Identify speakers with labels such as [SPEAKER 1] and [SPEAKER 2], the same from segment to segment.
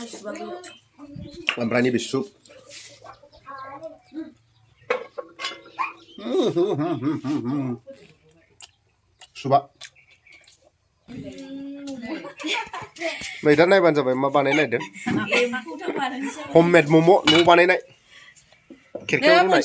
[SPEAKER 1] ओमफ्राय नैबे सुप सुपआ नै दा नायबानो जाबाय मा बानायनो नागिरदों हममेड मम' न'आव बानायनाय खेरखायाव रुनाय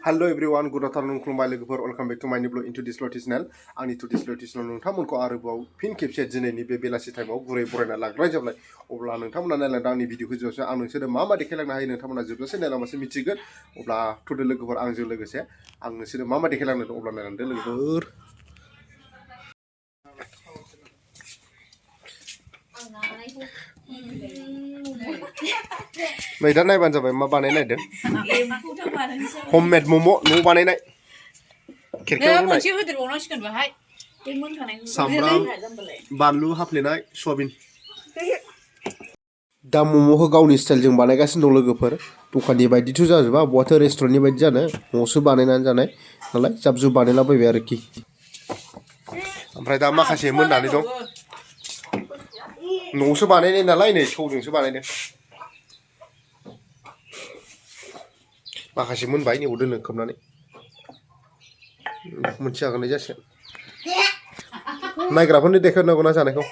[SPEAKER 1] हेलो एवरीवन गुड आफ्टरनून खुलुमबाय लोगोफोर वेलकाम बैक टू माय न्यू ब्लॉग इनटू दिस ब्लॉग चैनल आंनि टू दिस ब्लॉग चैनल नोंथांमोनखौ आरोबाव फिन खेबसे दिनैनि बे बेलासि टाइमाव गुरै बरायना लाग्रोनाय जाबाय अब्ला नोंथांमोना नायलांदों आंनि भिडिअखौ जोबजासे आं नोंसोरनो मा देखायलांनो हायो नोंथांमोना जोबजासे नायलांबासो मिथिगोन अब्ला थुदो लोगोफोर आंजों लोगोसे आं नोंसोरनो मा देखायलांनो दं अब्ला नायलांदो लोगोफोर नै दा नायबानो जाबाय मा बानायनो नागिरदों हममेड मम' न'आव बानायनाय खेरखायाव रुनाय सामब्राम बानलु हाफ्लेनाय सयाबिन दा मम'खौ गावनि स्टाइलजों बानायगासिनो दं लोगोफोर दखाननि बायदिथ' जाजोबा बहाथो रेस्टुरेन्टनि बायदि जानो न'आवसो बानायनानै जानाय नालाय जाब जुब बानायलाबायबाय आरोखि ओमफ्राय दा माखासे मोननानै दं न'आवसो बानायनाय नालाय नै थौजोंसो बानायदों माखासे मोनबाय नैबाव दोनो खोबनानै मोनसे आगाननाय जासिगोन नायग्राफोरनो देखायनांगौ ना जानायखौ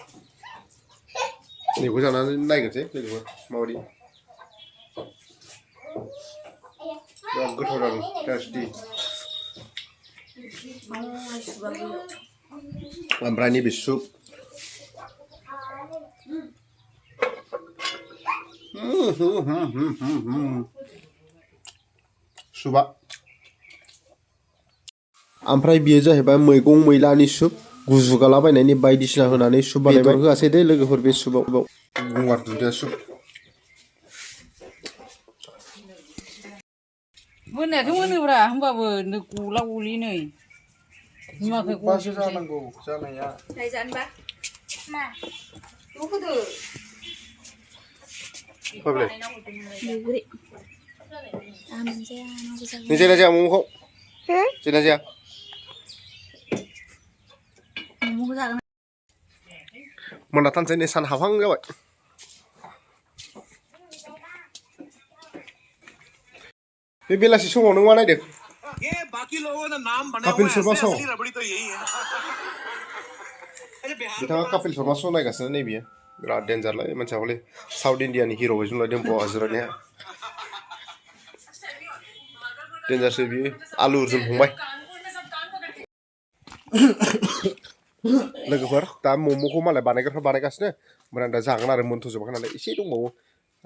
[SPEAKER 1] नैखौ जानानै नायग्रोसै लोगोफोर माबायदि बिराद गोथाव जादों टेस्टि ओमफ्राय नैबे सुप सुपआ ओमफ्राय बियो जाहैबाय मैगं मैलानि सुप गुजुगालाबायनायनि बायदिसिना होनानै सुप बानायबाय होआसै दे लोगोफोर बे सुपआव गंगार दुन्दिया सुप
[SPEAKER 2] मोननायाथ' मोनोब्रा होमबाबो गला गलि नै बिमाखै
[SPEAKER 1] बासो जानांगौ जानाया
[SPEAKER 2] नायजानोबा मा होदो
[SPEAKER 1] जेना जाया मम'खौ जेना जाया मोना थानसै नै सान हाबहां जाबाय बे बेलासि समाव नों मा नायदों कपिल शर्मा शो बिथाङा कपिल शर्मा शो नायगासिनो नै बियो बिराद डेन्जारलै मानसिया हले साउथ इन्डियानि हिर' बायदि नुलायदों बावा जिरायनाया डेन्जारसो बियो आलु अर्जुन फंबाय लोगोफोर दा मम'खौ मालाय बानायग्राफ्रा बानायगासिनो ओमफ्राय आं दा जागोन आरो मोनथ'जोबाखै नालाय एसे दंबावो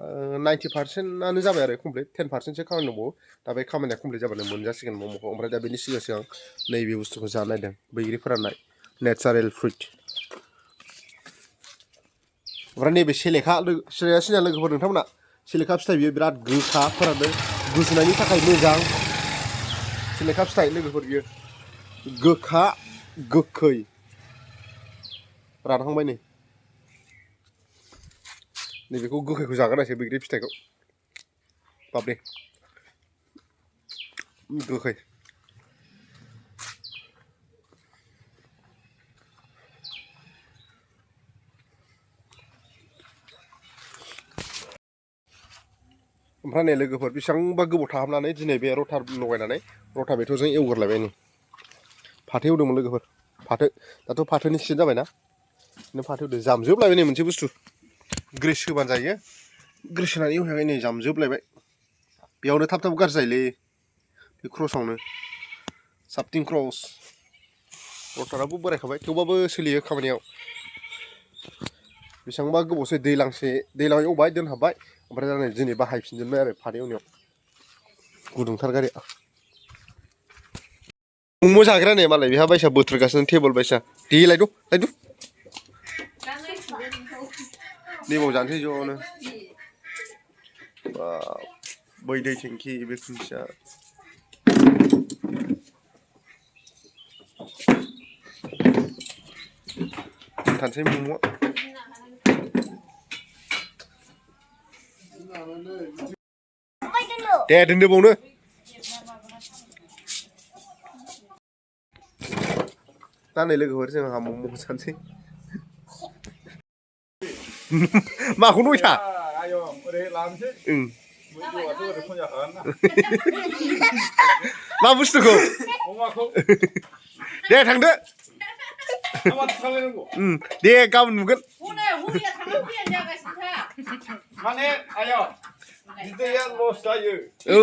[SPEAKER 1] 90%आनो जाबाय आरो कमप्लिट 10%सो खामानि दंबावो दा बे खामानिया कमप्लिट जाबानो मोनजासिगोन मम'खौ ओमफ्राय दा बेनि सिगां सिगां नैबे बुस्थुखौ जानो नायदों बैग्रि फोराननाय नेचारेल फ्रुइट ओमफ्राय नैबे सेलेखा सिनाया लोगोफोर नोंथांमोना सेलेखा फिथाइ बियो बिराद गोखा फोरानदों गुजुनायनि थाखाय मोजां सेलेखा फिथाइ लोगोफोर बियो गोखा गोखै रानहांबाय नै नैबेखौ गोखैखौ जागोनायसै बैग्रि फिथाइखौ बाबरे गोखै ओमफ्राय नै लोगोफोर बेसेबांबा गोबाव थाहाबनानै दिनै बे रटार लगायनानै रटा बेथ'जों एवगोरलायबाय नै फाथो एवदोंमोन लोगोफोर फाथो दाथ' फाथोनि सिजोन जाबायना बिदिनो फाथो एवदों जामजोबलायबाय नै मोनसे बुस्थु ग्रेस होबानो जायो ग्रेस होनानै एवहाय नै जामजोबलायबाय बेयावनो थाब थाब गाज्रि जायोलै बे क्रसआवनो साबथिं क्रस रटाराबो बोरायखाबाय थेवबाबो सोलियो खामानियाव बेसेबांबा गोबावसै दैलां एवबाय दोनहाबबाय ओमफ्राय दा नै दिनै बाहायफिनजोबबाय आरो फाथो एवनायाव गुदुंथार गारिया मम' जाग्रा नै मालाय बेहा बायसा बोथ्रोदगासिनो टेबोल बायसा दे लायद' नैबाव जानोसै ज'नो बै दै टेंखि बे खुन्थिया थानोसै मम' दे दोनदो बावनो दा नै लोगोफोर जोंहा मम' जानोसै माखौ नयथा
[SPEAKER 3] 아유, 우리 람지
[SPEAKER 1] ओं
[SPEAKER 3] 무조건 또 혼자 가나?
[SPEAKER 1] मा बुस्थुखौ
[SPEAKER 3] 엄마고
[SPEAKER 1] दे थांदो
[SPEAKER 3] 한번 살리는 거.
[SPEAKER 1] दे गाबोन नुगोन
[SPEAKER 2] 오늘 우리가 당근비야 자가 싫다.
[SPEAKER 3] 만에 아유. 미대야 로스타유.
[SPEAKER 1] औ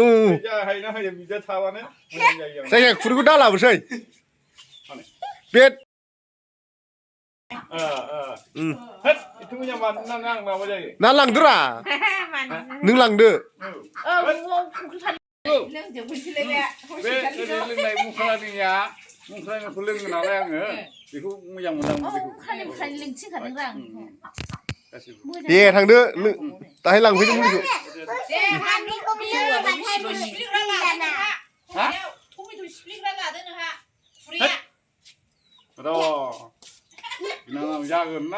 [SPEAKER 3] 야 하이나 하이 미대 타와네. 무슨 얘기야?
[SPEAKER 1] जायखिया खुरैखौ दा लाबोसै बे
[SPEAKER 3] 헷, 이거 그냥 만나랑 나머지.
[SPEAKER 1] ना लांदोरा नों लांदो
[SPEAKER 2] 랭저 부실래야.
[SPEAKER 3] 왜 랭랭 뭉클하느냐? 뭉클하면 굴랭이 나와야 해. 이거 뭐야 뭐야 이거.
[SPEAKER 2] 칼 랭치 가는 거야.
[SPEAKER 3] 다시.
[SPEAKER 1] दे थांदो दाहाय लांफैदो मुलिखौ
[SPEAKER 3] 하?
[SPEAKER 2] 토미도 시플링라가 안 되는 하. 우리야.
[SPEAKER 3] 그럼. 그나마 작은 나.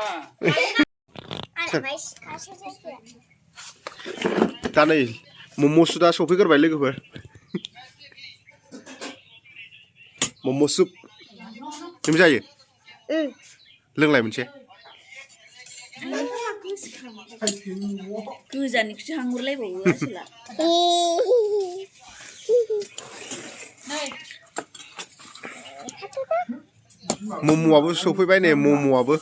[SPEAKER 1] दा नै मम' सुदा सफैग्रोबाय लोगोफोर मम' सुप 좀 जायो लोंलाय मोनसे
[SPEAKER 4] गोजाननिखौसो हांहरलायबावो आसोला
[SPEAKER 1] मम'आबो सफैबाय नै मम'आबो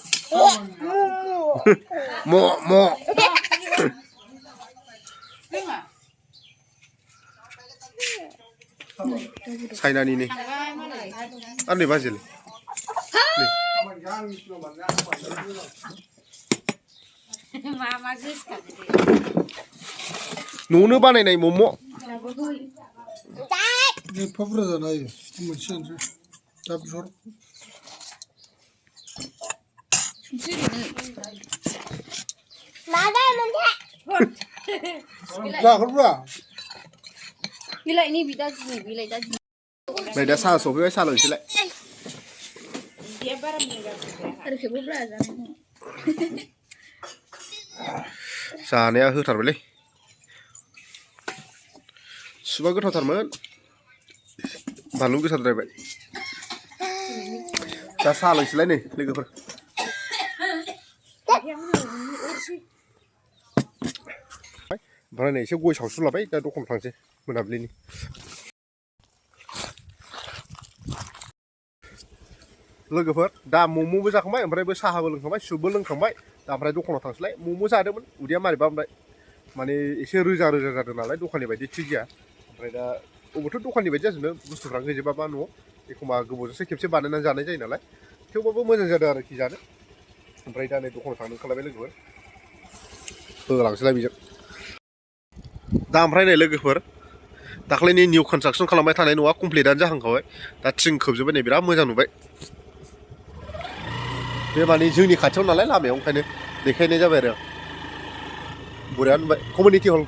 [SPEAKER 1] म' चाइनानि नै आरो नै बाजिलै
[SPEAKER 2] मामा गोसोखांदो
[SPEAKER 1] न'आवनो बानायनाय मम'
[SPEAKER 5] एफा बुरजा जानो हायो मोनसे जानोसै दा बिहर जागोनब्रा
[SPEAKER 4] बिलाइनि बिदा दिनै बिलाइ दा दिनै
[SPEAKER 1] नै दा साहा सफैबाय साहा लोंसैलाय
[SPEAKER 4] आरो खेबोब्रा जानो
[SPEAKER 1] जानाया होथारबायलै सुबा गोथावथारमोन बानलु गोसाद्रायबाय दा साहा लोंसैलाय नै लोगोफोर ओमफ्राय नै एसे गय सावसुलाबाय दा दखानाव थांसै मोनाबिलिनि लोगोफोर दा मम'बो जाखांबाय ओमफ्राय बे साहाबो लोंखांबाय सुपबो लोंखांबाय दा ओमफ्राय दखानाव थांसैलाय मम' जादोंमोन उदैया मारैबा ओमफ्राय माने एसे रोजा रोजा जादों नालाय दखाननि बायदि थिग गैया ओमफ्राय दा अबेथ' दखाननि बायदि जाजोबनो बुस्थुफ्रा गैजोबाबा न'आव एखमबा गोबावजोंसो खेबसे बानायनानै जानाय जायो नालाय थेवबाबो मोजां जादों आरोखि जानो ओमफ्राय दा नै दखानाव थांनो ओंखारलायबाय लोगोफोर होलांसैलाय बेजों दा ओमफ्राय नै लोगोफोर दाख्लैनि निउ कनस्ट्राक्सन खालामबाय थानाय न'आ कमप्लिटआनो जाहांखाबाय दा थिं खोबजोब्बाय नै बिराद मोजां नुबाय बे माने जोंनि खाथियाव नालाय लामायाव ओंखायनो देखायनाय जाबाय आरो बरिया नुबाय कमिउनिटि हल